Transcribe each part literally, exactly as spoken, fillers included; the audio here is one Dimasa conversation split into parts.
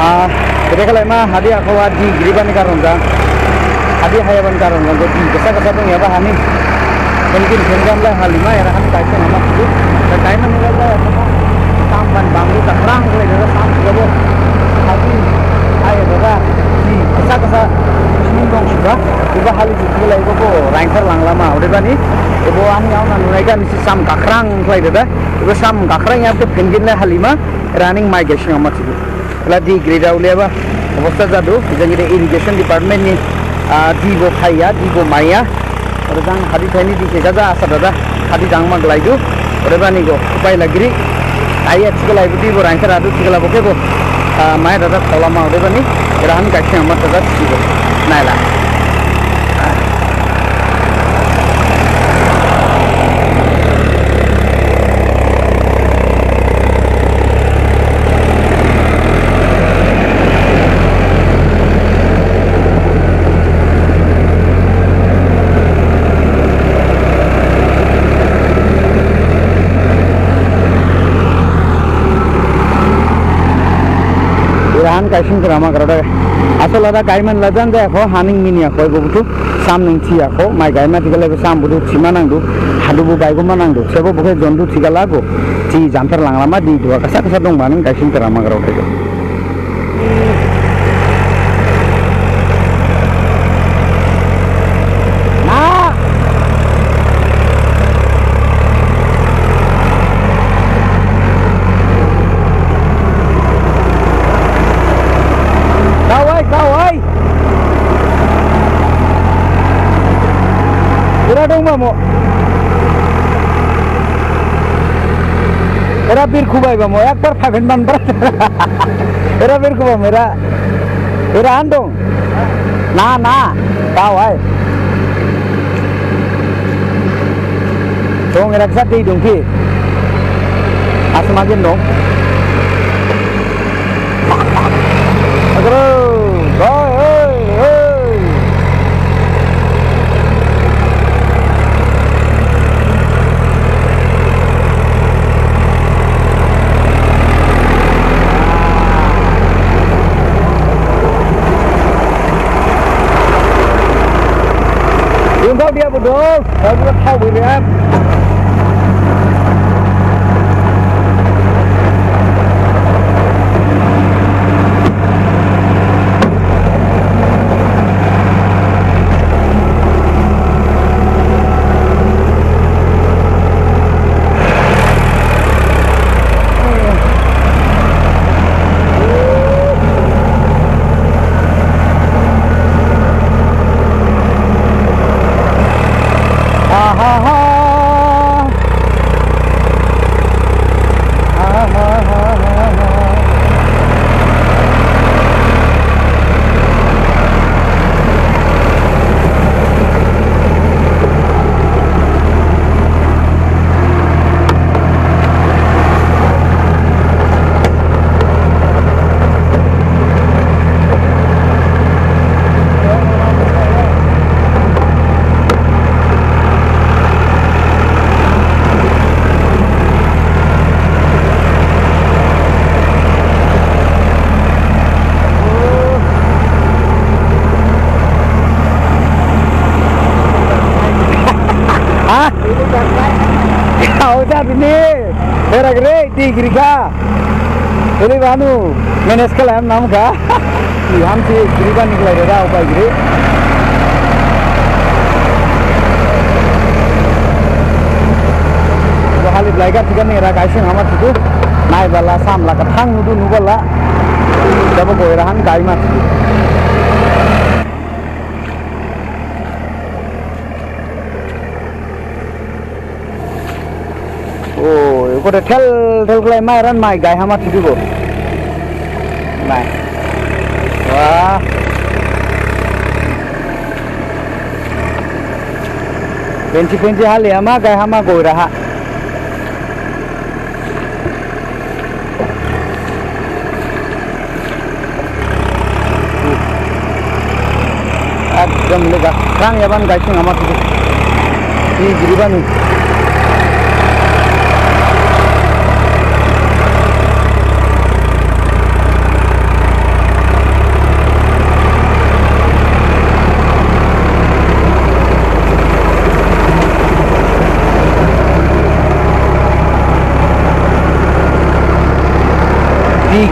Ah, bede khlaima hadi akho ha di giribani karon jang, hadi hayabani karon jang, di kasa kasa dongyaba hani, mungkin phenjam lai halima, era hani kaisa nama kudu, da kaima ni lai akho, sam ban bangru ta krang lai da sam jabo, hadi hayaba da, di kasa kasa, sumung dong suba, iba hali jutu lai ibo ko, raingthar langlama, odebani, ibo ani auna nunaiga nisi sam kakrang lai da, ibo sam kakrang ya ke phenjin lai halima, running mai gesing ama kudu. Ela di girida uliyaba obosta jadu, jang ede irrigation department ni, ah, di bo phaiya, di bo maiya. Ore jang hadi thaini di khe gaja asa dada, hadi jangma glaidu. Odebani go, upai la giri. Aiya, thikhala ibo di bo rangkha radu, thikhala bo khe bo, ah, maiya dada tholama, odebani, era han gaikhe ama dada thikhala. Naila. Irahan kaising kerama kerada. Asal ada kaiman lajan deh, ho haning mini ya, ho ibu butuh. Sam ning thiyakho, mai gaima thikhala ebo sam budu thima nangdu, hadu bo baigo ma nangdu, sebo bo khe jondu thikhala go, thi janthar langlama di duha kasa kasa dongba ning gaising tera magrao thaigo. Na! Kawai, kawai! Era dong bamo. Era bir khubai bamo. Ekbar phaben ban bar. Era bir khubam era. Era andong. Na, na. Kau ai. Dong era ksa dei dong ki. Asma gin dong. Agro, hoi, hoi, hoi. Yung kau dia bodoh. Kau juga tahu ini kan. Ha? Kau jadi ni. Berak re, di girika. Ini banu, manage khalam nam kha. Di hamsi giriba niklai dada upai giri. Bo hali blaiga thikhane era kaising hama thidu. Naibala samla kathang nudu nubala. Jabo goirahan kaima thidu. O, eko de thel thel khlai mai ran mai gai hama thidu bo. Mai. Wah. Pensi pensi hali hama gai hama goiraha. Ekdom lega, rang yaban gaising ama tuh. Di giribani.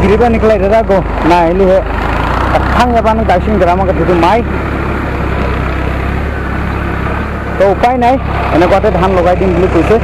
Giriba ni khlai rera go. Na, eli he. Thang yaba ni daising drama khe dudu mai. To upai nai. Ene guate dhan logai din bulu puise.